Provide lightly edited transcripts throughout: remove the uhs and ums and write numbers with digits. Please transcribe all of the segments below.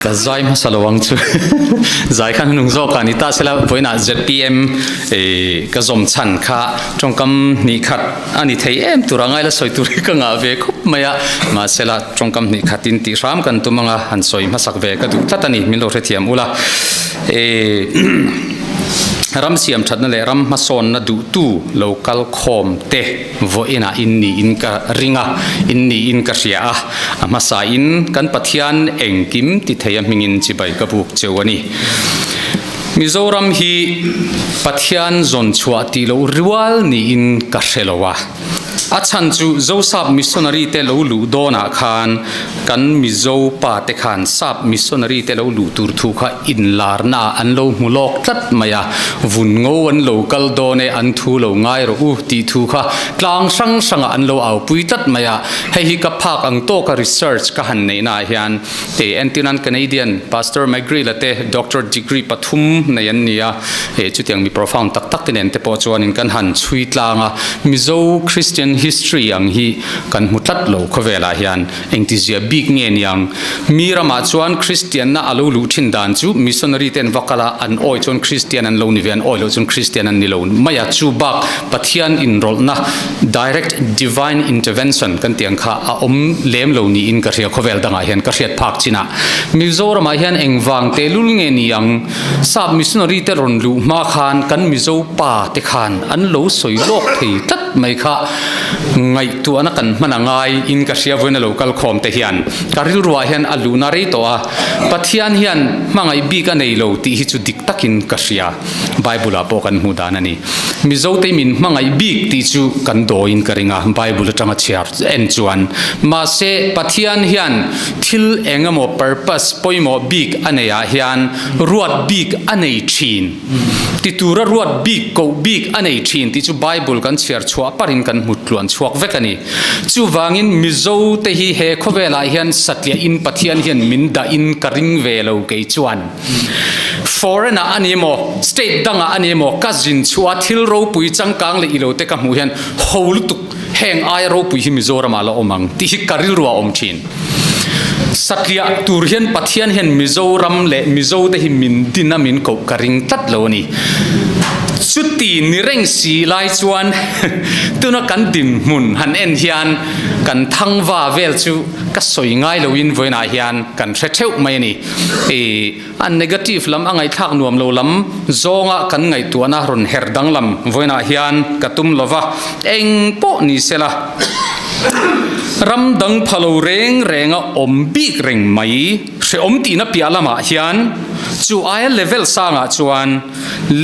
Ka zai hmasa lo ang chu. Zai khan hnung zawk ah ni ta sela vawiinah zpm ka zawm chhan kha tawngkam hnih khat a ni thei em tur a ngai la sawi tur hi ka ngah ve khawp mai a. Mahsela tawngkam hnih khat in tih hram kan tum anga han sawi hmasak ve ka duh tlat a ni min lo hrethiam ula. Ram siam thatna leh ram hmasawnna duhtu lo kal khawm te. Vawiinah in niin ka ring a, in niin ka hria a, a hmasain kan Pathian engkim ti thei a hmingin chibai ka buk cheu a ni. Mizoram hi Pathian zawn chhuah tih loh rual niin ka hre lo a, a chhan chu Zosap missionary te lo luh dawnah khan kan Mizo pa te khan sap missionary te lo luh tur thu kha inlarna ah an lo hmu lawk tlat mai a, vun ngo an lo kal dawn e, an thu lo ngai rawh u tih thu kha tlang hrang hrangah an lo aupui tlat mai a, hei hi ka phak ang tawka research ka han neihna ah hian te entirnan Canadian Pastor McGreal-a te Doctor degree pathum nei an ni a, he chutiang mi profound tak tak te nen te pawh chuanin kan han chhui tlang a, Mizo Christian history ang hi kan hmu tlat lo khawvelah hian. Engtizia bik nge niang? Mi ramah chuan Kristianna a lo luh thin dan chu missionary ten va kal a, an awi chuan Kristian an lo ni ve, an awi loh chuan Kristian an ni lo mai a. Chu bak Pathian inrawlhna, direct divine intervention, kan tih ang kha a awm lem lo niin ka hria khawvel dangah hian ka hriat phak chinah. Mizoramah hian engvang tehlul nge niang? Sap missionary te rawn luh hma khan kan Mizo pa te khan an lo sawi lawk thei tlat mai kha. Ngaihtuahna kan hman a ngai in ka hria vawiin a lo kal khawm te hian ka rilruah hian a luhna rei tawh a, Pathian hian hmangaih bik a nei lo tih hi chu dik takin ka hria, Bible ah pawh kan hmuh dan a ni. Mizote min hmangaih bik tih chu kan dawiin ka ring a, Bible atanga chhiar en chuan. Mahse Pathian hian thil eng emaw purpose pawimawh bik a nei ah hian ruat bik a nei thin. Ti tura ruat bik, koh bik a nei thin tih chu Bible kan chhiar chhuah parin kan hmu tluan chhuak vek a ni. Chuvangin Mizo te hi he khawvelah hian satliah in Pathian hian min dah in ka ring ve lo kei chuan. Foreign ah a ni emaw, state dangah a ni emaw ka zin chhuah a thil ropui changkang leh ilo te ka hmuh hian ho lutuk heng aia ropui hi Mizoramah la awm ang tih hi ka rilru ah a awm thin. Satliah tur hian Pathian hian Mizoram leh Mizote hi min din a min koh ka ring tlat lo a ni. Chuti ni reng si lai chuan tuna kan dinhmun han en hian kan thangva vel chu ka sawi ngai loin vawiinah hian kan hre theuh mai a ni. A negative lam a ngaihthlak nuam lo lam zawnga kan ngaihtuahna rawn her danglam vawiinah hian ka tum lo va, eng pawh ni sela ram dang pha lo reng renga awm bik reng mai hrehawm tihna piah lamah hian chu aia level sangah chuan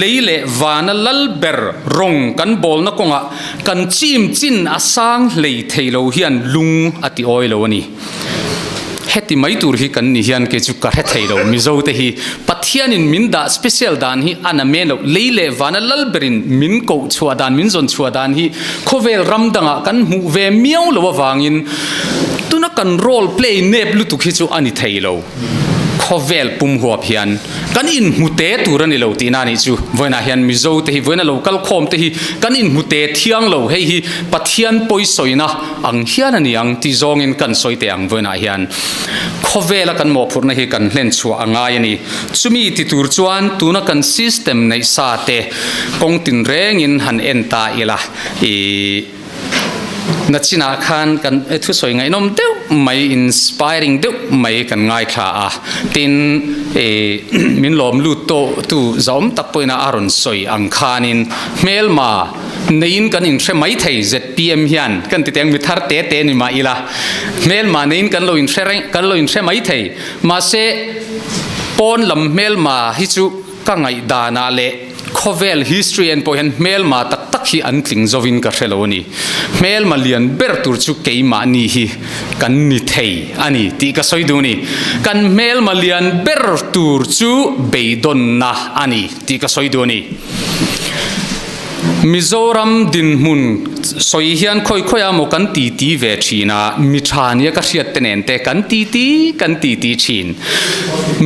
lei leh vana lal ber rawng kan bawlna kawngah kan chim chin a sang hlei thei lo hian lung a ti awi lo a ni. Heti mai tur hi kan ni hian kei chu ka hre thei lo. Mizo te hi Pathianin min dah special dan hi a na men loh. Lei leh vana lal berin min koh chhuah dan, min zawn chhuah dan hi khawvel ram dangah kan hmuh ve miau lo avangin tuna kan role play nep lutuk hi chu a ni thei lo. Khawvel pum huap hian kan inhmu te tur a ni lo tihna a nih chu. Vawiinah hian Mizo te hi vawiina lo kal khawm te hi kan inhmu te thiang lo. Hei hi Pathian pawisawina Ang hian a ni ang tih zawngin kan sawi teh ang vawiinah hian khawvela kan mawhphurhna hi kan hlen chhuah a ngai a ni. Chumi ti tur chuan tuna kan system neih sa te kawng tinrengin han en ta ila i nachinah khan kan thusawi ngaihnawm deuh mai inspiring deuh mai kan ngaithla a tin i min lawm lut tawh tu zawm tak pawhin a rawn sawi ang khanin hmelma Neiin kan inhre mai thei zpm hian kan ti teng mi thar te te ni mah ila hmelma neiin kan lo inhre reng kan lo inhre mai thei mahse pawn lam hmelma hi chu ka ngaihdanah leh khawvel history en pawh hian hmelma tak tak hi an tling zovin ka hre lo a ni hmelma lian ber tur chu keimahni hi kan ni thei a ni tih ka sawi duh a ni kan hmelma lian ber tur chu beidawnna a ni tih ka sawi duh a ni. Mizoram dinhmun sawi hian khawi khawi a maw kan titi ve thin a, mi tha nia ka hriat te nen te kan titi kan titi thin.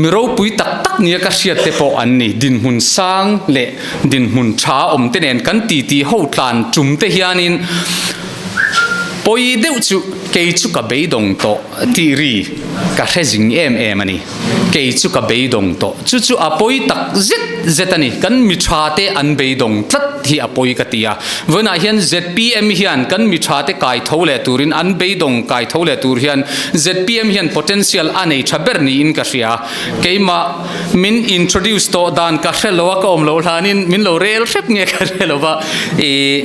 Mi ropui tak tak nia ka hriat te pawh an ni. Dinhmun sang leh dinhmun tha awm te nen kan titi ho tlan tum te hianin pawi deuh chu. Kei chu ka beidawng tawh tih ri ka hre zing em em a ni. Kei chu ka beidawng tawh. Chu chu a pawi tak zet zet a ni. Kan mi tha te an beidawng tlat hi a pawi ka ti a. Vawiinah hian zpm hian kan mi tha te kai tho leh turin an beidawng kai tho leh tur hian zpm hian potential a nei tha ber niin ka hria. Keimah min introduce tawh dan ka hre lo a, ka awm loh hlanin min lo rel hrep nge ka hre lo va. Ih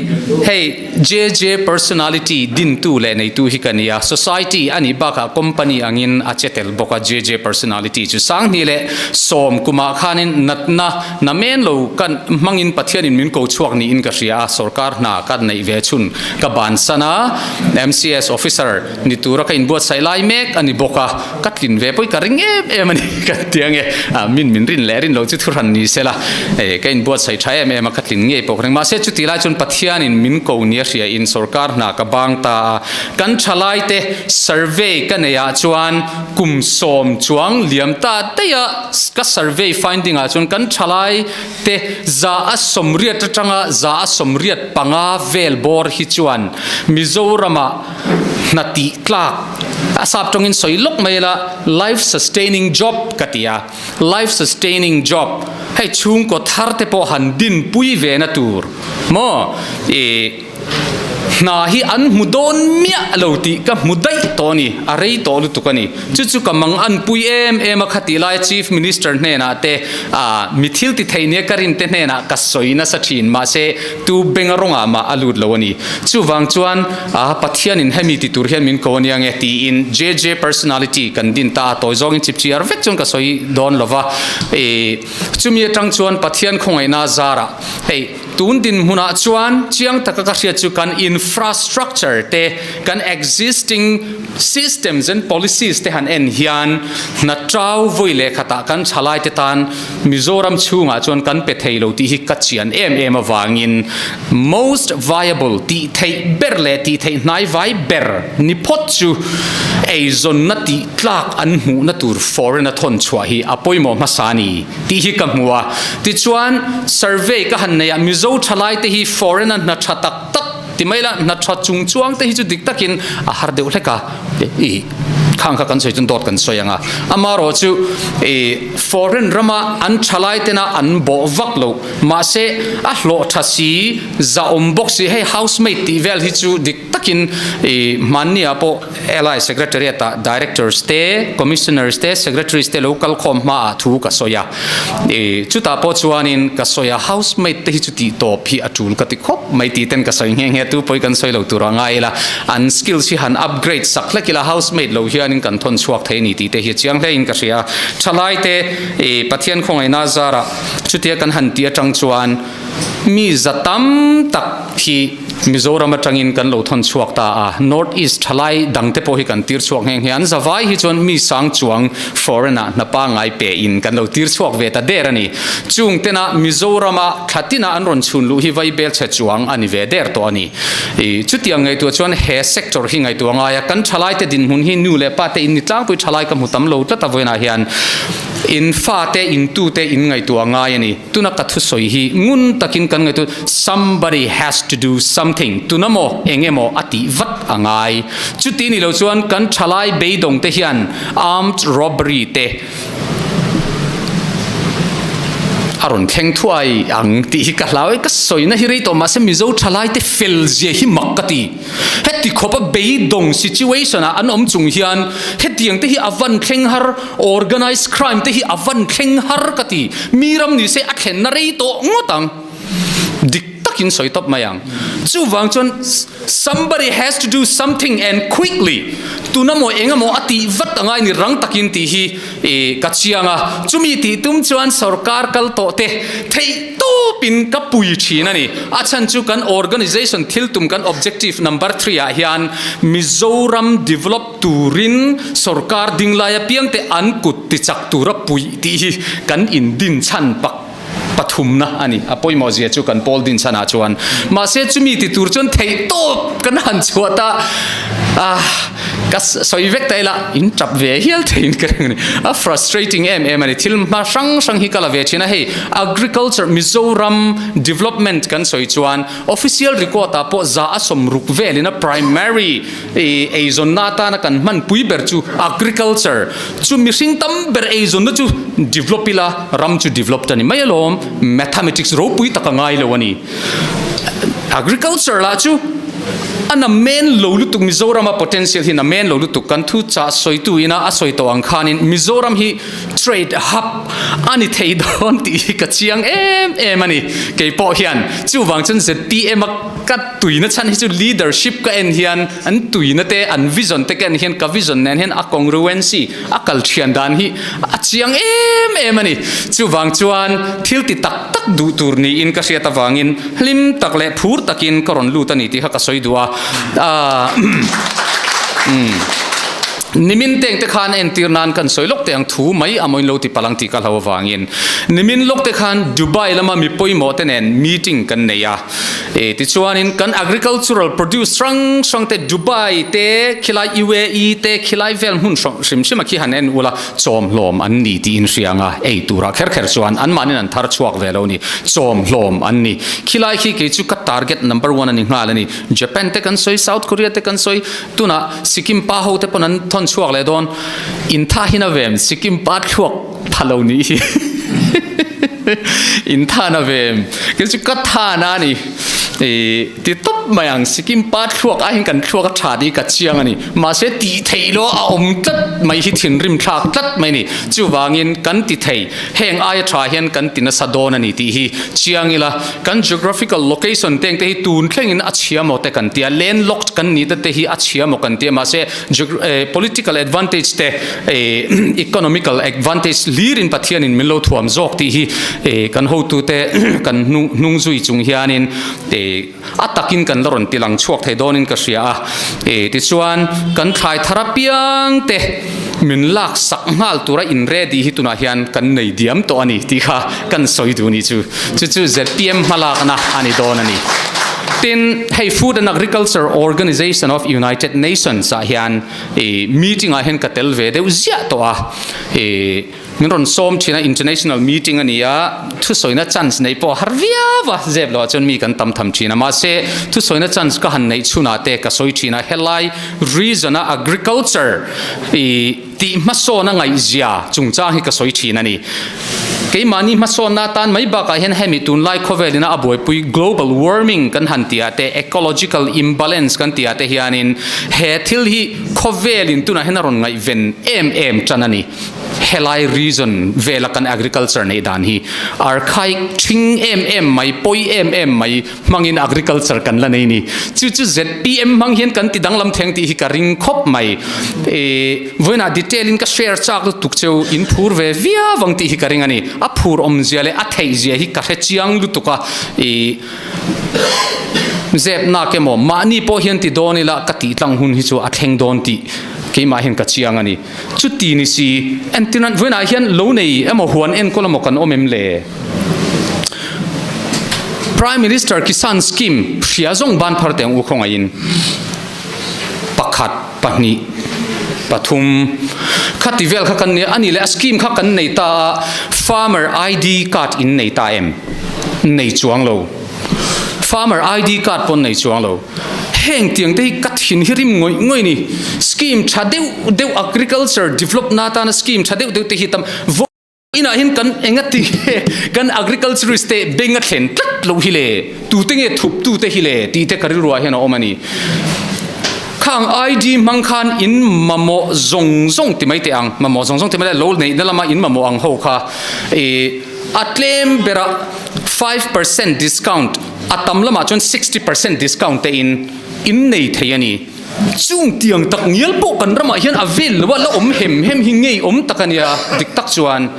hei. JJ Personality dintu leh neitu hi ka ni a, society a nih bakah company angin a che tel bawk a, JJ Personality chu 2010 kumah khanin natna na men lo kan hmangin Pathianin min ko chhuak niin ka hria a, sorkar hna ka neih ve chhun ka bansan a, MCS officer ni tura ka inbuatsaih lai mek a ni bawk a, ka tlin ve pawh i ka ring em em a ni ka ti ange, min min rin leh rin lo chu thuhran ni sela ka inbuatsaih tha em em a ka tlin ngei pawh ka ring mahse chuti lai chuan Pathianin min ko nia hria in sorkar hna ka bang ta a, kan thalai te survey ka neih ah chuan kum sawm chuang liam ta daih a ka survey finding ah chuan kan thalai te 180 atanga 185 vel bawr hi chuan Mizoram ah hna tih tlak a sap tawngin sawi lawk mai ila life sustaining job ka ti a, life sustaining job hei chhungkaw thar te pawh han dinpui ve na tur maw ih hna hi an hmu dawn miah lo tih ka hmu daih tawh a ni, a rei tawh lutuk a ni. Chu chu ka mang an pui em em a khatih laia Chief Minister hnenah te ah mi thil ti thei nia ka rin te hnenah ka sawi nasa thin mahse tu benga rawngah mah a lut lo a ni. Chuvang chuan a Pathianin hemi ti tur hian min ko ania nge tiin JJ personality kan din ta a, tawi zawngin chipchiar vek chuan ka sawi dawn lo va. Ih chumi atang chuan Pathian khawngaihna zarah hei tun dinhmunah chuan chiang taka ka hriat chu kan infrastructure te kan existing systems and policies te han en hian hna tau vawi leh khatah kan thalai te tan Mizoram chhungah chuan kan pe thei lo tih hi ka chian em em avangin most viable tih theih ber leh tih theih hnai vai ber ni phawt chu eizawnna tih tlak an hmuhna tur foreign a thawn chhuah hi a pawimawh hmasa a ni tih hi ka hmu a. Tichuan survey ka han neih a Mizo thalai te hi foreign a hna tha tak tak ti mai la hna tha chung chuang te hi chu dik takin a har deuh hlek a ih khang kha kan sawi chuan dawt kan sawi ang a amarawh chu ih foreign rama an thalai tena an bawh vak lo mahse a hlawh tha si zahawm bawk si hei housemaid tih vel hi chu dik takin ih hmanni ah pawh LI secretariat ah directors te commissioners te secretaries te lo kal khawm hma ah thu ka sawi a Ih chutah pawh chuanin ka sawi a, housemaid te hi chu tih tawp hi a tul ka ti khawp mai tih ten ka sawi nghe nghe tu pawhin kan sawi lo tur a ngai ila, an skills hi han upgrade sak hlek ila housemaid lo hianin kan thawn chhuak thei a ni tih te hi a chiang hle in ka hria. Thalai te ih Pathian khawngaihna zarah chutia kan han tih atang chuan mi za tam tak hi Mizoram atangin kan lo thawn chhuak ta a, North East thalai dangte pawh hi kan tir chhuak nghe nghe. An zavai hi chuan mi sang chuang foreign ah hna pangngai pe in kan lo tir chhuak ve ta der a ni. Chung tena Mizorama thla tina an rawn chhun luh hi vai bel chhe chuang a ni ve der tawh a ni. I chutiang ngaihtuah chuan he sector hi ngaihtuah ngai a, kan thalaite dinhmun hi nu leh pa te in ni tlangpui thalai ka hmu tam lo tlat a vawiinah hian in fate in tute in ngaihtuah ngai a ni. Tuna ka thusawi hi ngun takin kan ngaihtuah somebody has to do something tuna maw eng emaw a tih vat a ngai. Chuti ni lo chuan kan thalai beidawng te hian armed robbery te a rawn thleng thuai ang tih hi ka hlau e, ka sawina hi rei tawh mahse Mizo thalai te fel zia hi mak ka ti. Heti khawpa beidawng situation ah an awm chung hian hetiang te hi a van thleng har, organized crime te hi a van thleng har ka ti. Mi ram ni se a thlenna rei tawh ngawt ang. Dik takin sawi tawp mai ang. Chuvang chuan somebody has to do something and quickly. Tuna maw eng emaw a tih vat angai ni rang takin tih hi i ka chiang a. Chumi tih tum chuan sorkar kal tawh te theih tawpin ka pui thin a ni. A chhan chu kan organization thil tum kan objective number three ah hian Mizoram develop turin sorkar ding lai apiang te an kut tichak tura puih tih hi kan indin chhan pak pathumna a ni. A pawimawh zia chu kan pawl din chhanah chuan. Mahse chumi ti tur chuan theih tawp kan han chhuah ta. Ah, ka sawi vek ta ila, in tap ve hial theiin ka ring a ni. A frustrating em em a ni. Thil hma hrang hrang hi ka la ve thin a, hei agriculture Mizoram development kan sawi chuan official record ah pawh za a sawmruk velin a primary eizawnna atana kan hmanpui ber chu agriculture chu mihring tam ber eizawnna chu develop ila ram chu developed a ni mai alawm. Mathematics ropui tak a ngai lo a ni. Agriculture lah chu a na men lo lutuk Mizoram a potential hi na men lo lutuk kan thu chah sawitu ina a sawi tawh ang khanin Mizoram hi trade hub a ni thei dawn tih hi ka chiang em em a ni. Kei pawh hian chuvang chuan zpm a ka tuina chhan hi chu leadership ka en hian an tuina te an vision te ka en hian ka vision nen hian a congruency a kal thian dan hi a chiang em em a ni. Chuvang chuan thil ti tak tak duh tur niin ka hriat avangin hlim tak leh phur takin ka rawn lut a ni tih kha ka sawi duh a. Aaa Nimin teng te khan entir nan kan sawi lawk teh ang thu mai a mawiin lo ti palh ang tih ka hlo avangin nimin lawk te khan Dubai lama mi pawimawh te nen meeting kan nei a. E tichuanin kan agricultural produce hrang hrang te Dubai te khilai UAE te khilai vel hmun hrang hrim hrim a khi han en ula chawm hlawm an ni tiin hria anga ei turah kher kher chuan anmahnin an thar chhuak ve lo ni chawm hlawm an ni khilai khi kei chu ka target number one a ni nghal a ni Japan te kan sawi South Korea te kan sawi tunah Sikkim pa ho te pawn an thawn chhuak leh dawn inthahin a vem Sikkim pa thluak tha lo nih hi in than a vem kei chu ka than a ni i ti tawp mai ang Sikkim pa thluak ah hian kan thluak a tha tih ka chiang a ni mahse tih theih lo a awm tlat mai hi thinrim thlak tlat mai a ni chuvangin kan ti thei heng aia tha hian kan ti nasa dawn a ni tih hi chiang ila kan geographical location te ang te hi tun thlengin a chhia maw te kan tia landlocked kan nih te te hi a chhia maw kan tia mahse Political advantage te economical advantage hlirin Pathianin min lo thuam zawk tih hi kan hotute kan hnung zui chung hianin a takin kan la rawn ti lang chhuak thei dawnin ka hria a. Tichuan kan thlai thar apiang te min lak sak nghal tura in ready hi tunah hian kan nei diam tawh a ni tih kha kan sawi duh ni chu. Chu chu zpm hmalakna a ni dawn a ni. Tin, hei Food and Agriculture Organization of United Nations ah hian i meeting ah hian ka tel ve deuh ziah tawh a. I min rawn sawm thin a, international meeting a ni a, thusawina chance neih pawh a har viau a, zep loh ah chuan mi kan tam tham thin a. Mahse, thusawina chance ka han neih chhunah te ka sawi thin a, helai region a agriculture i Tih hmasawn a ngaihzia chungchang hi ka sawi thin a ni. Keimahni hmasawnna atan mai bakah hian hemi tunlai khawvelina a buaipui global warming kan han tih ah te, ecological imbalance kan tih ah te hianin he thil hi khawvelin tunah hian a rawn ngaihven em em tan a ni. Helai region vela kan agriculture neih dan hi archaic thing em em mai, pawi em em mai hmangin agriculture kan la nei ni. Chu chu zpm hmang hian kan ti danglam theng tih hi ka ring khawp mai. E vawiinah detail in ka share chak lutuk cheu in phur ve viau ang tih hi ka ring a ni. A phur awmzia leh a theihzia hi ka hre chiang lutuk a. E zep nak emaw mahni pawh hian ti dawn ila ka tih tlang hun hi chu a thleng dawn tih keimah hian ka chiang a ni. Chuti ni si entirnan vawiinah hian lo nei emaw huan enkawl emaw kan awm em le? Prime Minister Kisan Scheme hria zawng ban phar teh ang u khawngaihin pakhat pahnih pathum khati vel kha kan nia ani leh a scheme kha kan nei ta a farmer ID card in nei ta em nei chuang lo farmer ID card pawn nei chuang lo heng tiang te hi ka thin hi rim ngawih ngawih ni scheme tha deuh deuh agriculture develop na atana scheme tha deuh deuh te hi tam Inah hian kan engati nge kan agriculturist te beng a thlen tlat loh hi le, tute nge thup tute hi le tih te ka rilruah hian a awm a ni. Khang ID hmang khan in mamawh zawng zawng ti mai teh ang, mamawh zawng zawng ti mai teh lo neihna lama in mamawh ang ho kha ih a tlem berah 5% discount a tam lamah chuan 60% discount te in in nei thei a ni. Chung tiang tak ngial pawh kan ramah hian a vel lo a, la awm hem hem hi ngei awm tak a nia, dik tak chuan.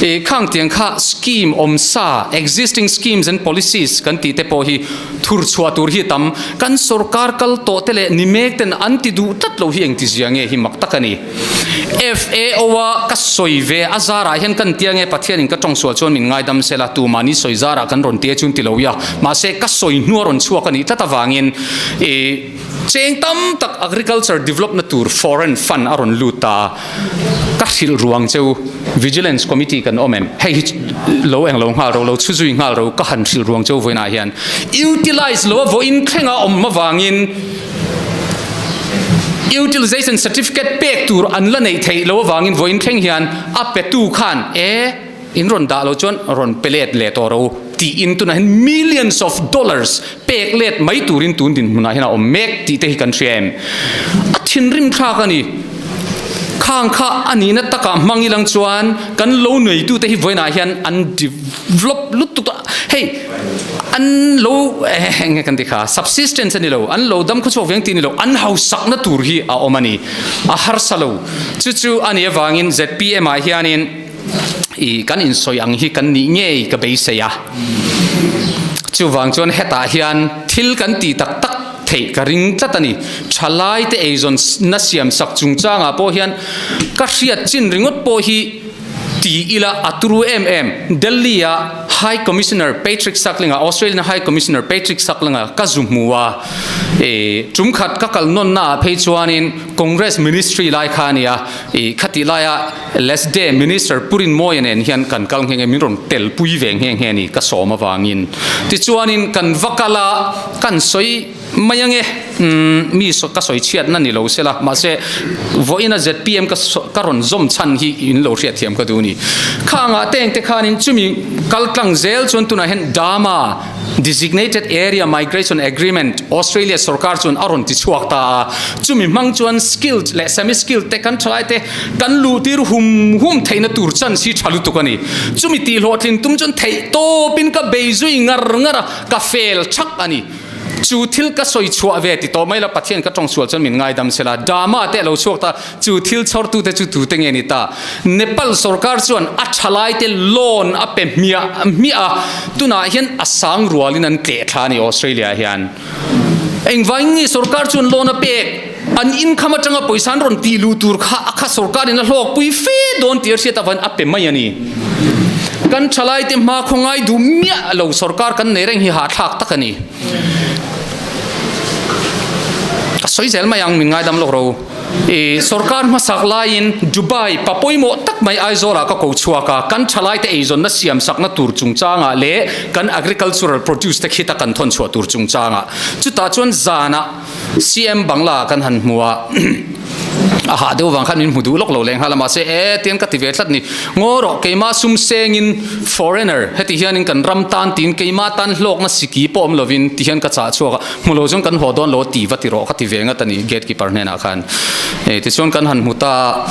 I khang tiang kha scheme awm sa, existing schemes and policies kan tih te pawh hi thur chhuah tur hi a tam. Kan sorkar kal tawh te leh ni mek ten an ti duh tlat lo hi engti zia nge hi mak tak a ni. FAO a ka sawi ve a zarah hian kan tia nge Pathianin ka tawng sual chuan min ngaidam se la, tumah ni sawi zarah kan rawn tia chu an ti lo ia. Mahse ka sawi hnu a rawn chhuak a nih tlat avangin i cheng tam tak agriculture develop na tur foreign fund a rawn lut ta a, ka hrilh ruang cheu Vigilance Committee kan awm em? Hei hi lo englo nghal ro, lo chhu zui nghal ro ka han hrilh ruang cheu vawiinah hian utilize lo a vawiin thlenga awm avangin Utilization certificate pek tur an la neih theih loh avangin vawiin thleng hian a petu khan e in rawn dah lo chuan rawn pe let leh tawh ro tiin tunah hian millions of dollars pek let mai turin tun dinhmunah hian a awm mek tih te hi kan hria em? A thinrim thlak a ni. Khang kha a nihna takah hmang ilang chuan kan lo neitute hi vawiinah hian an develop lutuk a, hei an lo eng nge kan ti kha subsistence a ni lo, an lo dam khawchhuak veng tih a ni lo, an hausakna tur hi a awm a ni, a harsa lo. Chu chu a nih avangin zpm ah hianin ih kan insawi ang hi kan nih ngei ka beisei a. Chuvang chuan hetah hian thil kan tih tak tak theih ka ring tlat a ni. Thalaite eizawnna siamsak chungchangah pawh hian ka hriat chin ringawt pawh hi ti ila a turu em em. Delhi a High Commissioner Patrick Suckling-a, Australian High Commissioner Patrick Suckling-a ka zu hmu a, e tum khat ka kal nawnna ah phei chuanin Congress Ministry lai kha a nia, e khatih laia Lesde Minister Purin Mawia nen hian kan kal nghe nghe, min rawn tel pui ve nghe nghe a ni ka sawm avangin. Tichuanin kan va kal a, kan sawi. Mai ange, umm mi ka sawi chhiatna ni lo sela, mahse vawiina zpm ka ka rawn zawm chhan hi in lo hriatthiam ka duh a ni. Khangah teng te khanin chumi kal tlang zel chuan tunah hian DAMA, Designated Area Migration Agreement, Australia sorkar chuan a rawn ti chhuak ta a, chumi hmang chuan skilled leh semi-skilled te kan thalai te kan luh tir hum hum theihna tur chance hi tha lutuk a ni. Chumi tihhlawhtlin tum chuan theih tawpin ka bei zui ngar ngar a, ka fel thak a ni. Chu thil ka sawi chhuah ve ti tawh mai la, Pathian ka tawng sual chuan min ngaidam se la, Dama te a lo chhuak ta, chu thil chhawrtute chu tute nge ni ta? Nepal sorkar chuan a thalaite loan a pe hmiah hmiah a, tunah hian a sang rualin an tleh thla a ni Australia hian. Engvangin nge sorkar chuan loan a pek? An income atanga pawisa an rawn tih luh tur kha a kha sorkarin a hlawkpui fe dawn tih a hriat avangin a pe mai a ni. Kan thalaite hma khawngai duh miah lo sorkar kan nei reng hi hahthlak tak a ni. Ka sawi zel mai ang min ngaidam lawk ro. I sorkar hmasak laiin Dubai pa pawimawh tak mai Aizawlah ka ko chhuak a, kan thalaite eizawnna siamsakna tur chungchangah leh kan agricultural produce te khita kan thawn chhuah tur chungchangah. Chutah chuan zanah CM Bangla kan han hmu a, a hah deuh vang khan min hmu duh lawk lo leh nghal a, mahse e tiang ka ti ve tlat ni. Ngaw rawh, keimah sum sengin foreigner heti hianin kan ram tan tiin keimah tan hlawkna siki pawh awm lovin ti hian ka chah chhuak a, hmu lo chuan kan haw dawn lo ti va ti rawh ka ti ve ngat a ni gatekeeper hnenah khan. E tichuan kan han hmu ta a,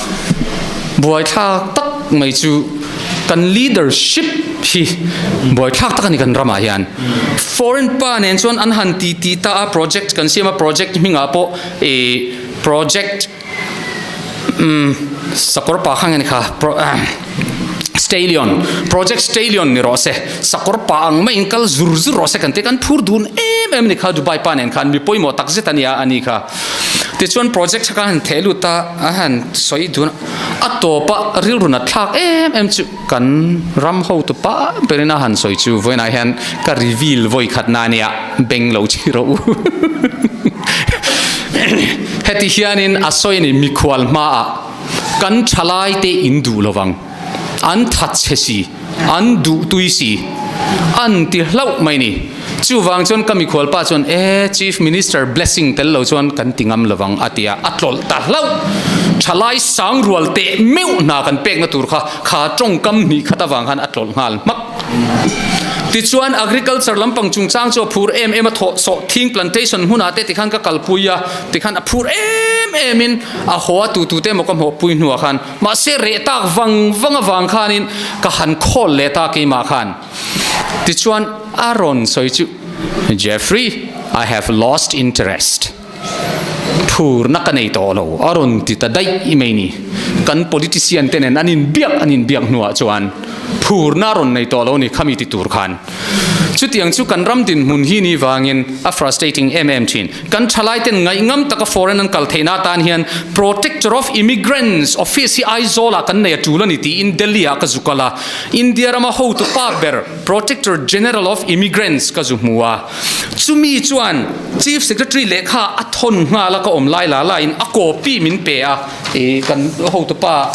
buaithlak tak mai chu kan leadership hi buaithlak tak a ni kan ramah hian. Foreign pa nen chuan an han ti ti ta a, project kan siam a, project hmingah pawh ih project umm sakawr pa kha nge ni kha stallion project stallion ni rawh se sakawr pa ang maiin kal zur zur rawh se kan ti kan phur dun em em a ni kha Dubai pa nen khan mi pawimawh tak zet a nia a ni kha. Tichuan project kha han theh lut a, a han sawi dun a, a tawpa rilru nat thlak em em chu kan ram hotu pa berin a han sawi chu vawiinah hian ka reveal vawi khat na ania beng lo chi rawh u. Heti hianin a sawi a ni mikhual hmaah kan thalai te in duh lovang, an thatchhe si, an duh tui si, an ti hlauh mai ni. Chuvang chuan ka mikhual pa chuan e Chief Minister blessing tel lo chuan kan ti ngam lovang a ti a, a tlawlh ta hlauh. Thalai sang rual teh meuh hna kan pekna tur kha kha tawngkam hnih khat avang khan a tlawlh nghal hmak. Tichuan agriculture lampang chungchang chu a phur em em a, thawh sawh thing plantation hmunah te tikhan ka kalpui a, tikhan a phur em em in a haw a tu tute emaw ka hmawhpui hnuah khan mahse reh tak vang vang avang khanin ka han khawl leh ta keimah khan. Tichuan a rawn sawi chu, Jeffrey, I have lost interest. Phurna ka nei tawh lo, a rawn ti ta daih mai ni. Kan politician te nen an inbiak an inbiak hnuah chuan. phurna a rawn nei tawh lo a ni khami ti tur khan. Chutiang chu kan ram dinhmun hi ni vangin a frustrating em em thin. Kan thalai ten ngaihngam taka foreign an kal theihna atan hian Protector of Immigrants Office hi Aizawl ah kan nei a tul a ni tiin Delhi ah ka zu kal a. India rama hotu pa ber Protector General of Immigrants ka zu hmu a. Chumi chuan Chief Secretary lehkha a thawn nghal a ka awm lai la laiin a copy min pe a. I kan hotupa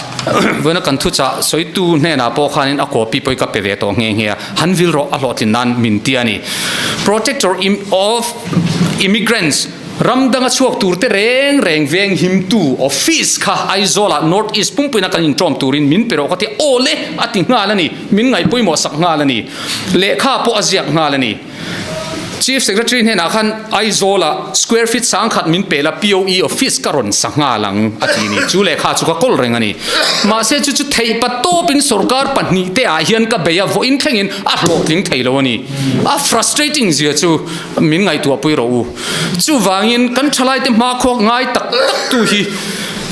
vawiina kan thuchah sawitu hnenah pawh khanin a copy pawh hi ka pe ve tawh nghe nghe a, han vil rawh a hlawhtlin nan min ti a ni. Protector of Immigrants ram danga chhuak tur te reng reng veng himtu office kha Aizawlah North East pumpuina kan inṭawm turin min pe rawh ka ti a, aw le a ti nghal a ni, min ngaihpawimawh sak nghal a ni, lehkha pawh a ziak nghal a ni. Chief Secretary hnenah khan Aizawla square feet sangkhat min pe la POE office ka rawn sa nghal ang a ti ni. Chu lehkha chu ka kawl reng a ni. Mahse chu chu theih pa tawpin sorkar pahnihte ah hian ka bei a, vawiin thlengin a hlawhtling thei lo a ni. A frustrating zia chu min ngaihtuahpui rawh u. Chuvangin kan thalaite hmakhua ngai tak tak tu hi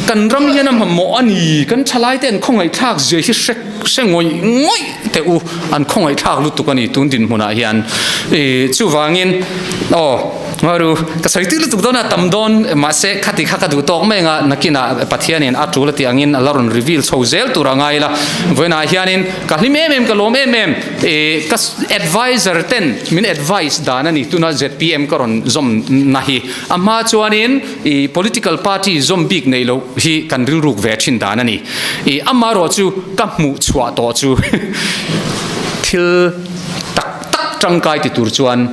kan ram hian a mamawh a ni. Kan thalaite an khawngaihthlak zia hi hre Hre ngawih ngawih teh u, an khawngaihthlak lutuk a ni tun dinhmunah hian. I chuvangin aw Ngaru ka sawi tir lutuk dawn a tam dawn mahse khati kha ka duh tawk mai anga nakinah Pathianin a tul a tih angin a la rawn reveal chho zel tur a ngai la. Vawiinah hianin ka hlim em em ka lawm em em i ka adviser ten min advice dan a ni tuna zpm ka rawn zawm na hi. A hma chuanin I political party zawm bik nei loh hi kan rilruk ve thin dan a ni. I amarawh chu ka hmuh chhuah tawh chu thil tak tak tangkai ti tur chuan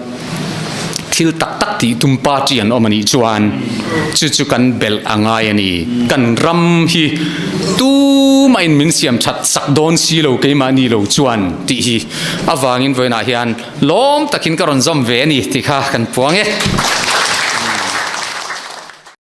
thil tak tak tih tum party an awm a nih chuan chu chu kan belh a ngai a ni. Kan ram hi tumahin min siam that sak dawn si lo keimahni lo chuan tih hi avangin vawiinah hian Lawm takin ka rawn zawm ve a ni tih kha kan puang e.